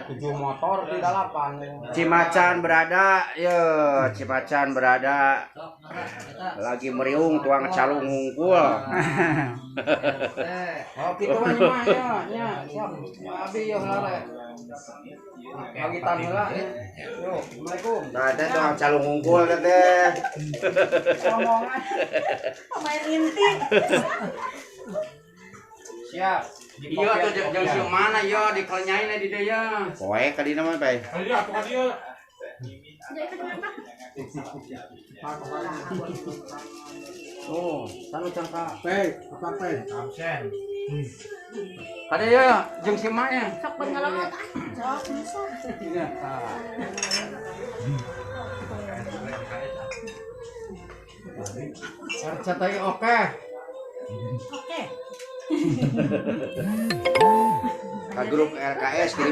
7 motor di 8. Cimacan berada, ye, Cimacan berada. Lagi meriung tuang calung ngungkul. Oh, kitu mah nya mah ya, nya siap. Abi yo lare. Pagitan heula. Yo, Assalamualaikum. Nah, teh tuang calung ngungkul teh teh. Omongan. Pemain inti. Siap. Iya tuh jeung sieu mana yo dikelenyain di dieu ya. Poe ka dina mah, Pai. Ayo atuh ka dieu. Oh, sanu cangka. Pe, apa pe? Absen. Kade ya jeung si emak ya. Sok pengalaman ah. Sok bisa. Iya, tah. RCTI oke. Oke. Ka grup RKS kirim.